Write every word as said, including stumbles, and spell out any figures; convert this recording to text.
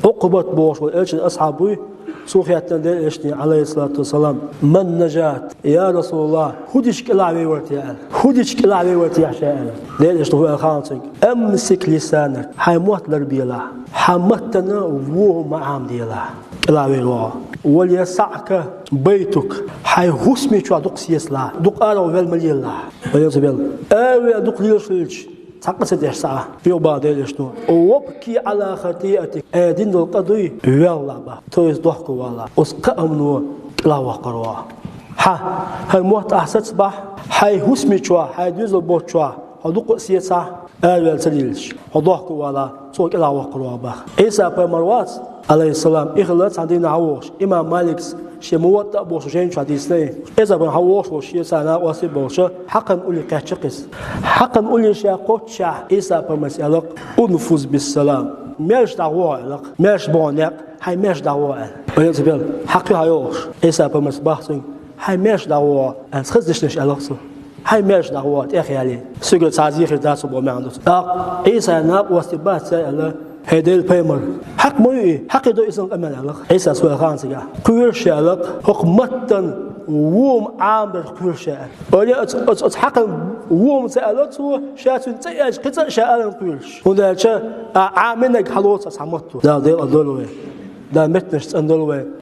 Ӏукъбат бохуш волу элчан асхьаб вуй, цо хаьттина Делан элчане, Ӏалайхиссалату вассалам: «Ман нажат, я Расулаллах, хӀун дича кӀелахь вевар те?» — аьлла. «ХӀун дича кӀелахь вевар те ша?» — аьлла. Делан элчано хӀун аьлла хаьа цуьнга: «Амсик лисанак, хьайн мотт ларбелахь, хьан маттана вон хӀума ма Ӏамаделахь, кӀелахь вер ву хьо. Вал ясаӀка байтук, хьайн хӀусаме чохь дукха сецалахь, дукха араваьлла ма лелалахь». Валла ца белла, араваьлла дукха лелаш хилча, цхьа къа ца деш схьа, юха боху Делан элчано: «Вабки Ӏала хатиатик, айдина долу къа дуй, ваьлла боху, то есть дохко вала. Оцу кхаамно кӀелахь воккхур ву хьо. Хьан, хьайн мотт ахь сацабахь, хьайн хӀусаме чохь, хьайн доьзал боцчохь хьо дукха а сецахь, араваьлла ца лелаш, хьо дохко вала, цо кӀелахь воккхур ву хьо боху». Ӏийса пайхамар вац, Ӏалайхиссалам, и хилла цхьана дийнахь вогӀуш, имам Маликс шен Муватта бохучу жайни чохь дийцина и. Ӏийса пайхамар вогӀуш волуш, шен цхьа накъостий болуш, хьакхан улле кхаьчча-кх иза. Хьакхан улле ша кхоччушехь, Ӏийса пайхамарс аьлла-кх: «Унфуз биссалам, маьрша дӀагӀо хьо», — аьлла-кх. «Маьрша бу хьо некъ, хьайн маьрша дӀагӀо», — аьлла. Валла ца белла, хьакхехьа йогӀуш, Ӏийса пайхамарс боху цуьнга: «Хьайн маьрша дӀагӀо хьо», — аьлла, хаза дешнаш аьлла-кх цо. «Хьайн маьрша дӀагӀо хьо, тӀехъяьлла. Соьгара цхьа зен хир дац хьуна», — боху маьӀна ду цуьнан. ТӀаккха Ӏийсана накъостий бац цара аьлла: «ХӀей, Делан пайхамар, хьакха ма ю и, хьакхе до иза къамел», — аьлла-кх. Ӏийсас хӀун аьлла хаьа цигахь: «Кхоьруш ша», — аьлла-кх, «хӀокху маттана вон хӀума Ӏамабарх кхоьруш ша», — аьлла. Ойла, оцу, оцу, оцу хьакхана вон хӀума ца аьлла цо, ша цуьнан цӀе а аьлча, кхин цӀа а ша аларна кхоьруш. ХӀунда аьлча ахь Ӏамийнарг хьалоцу аса хьан матто. Дала декъал дойла вай. Дала меттанаш цӀандойла вай.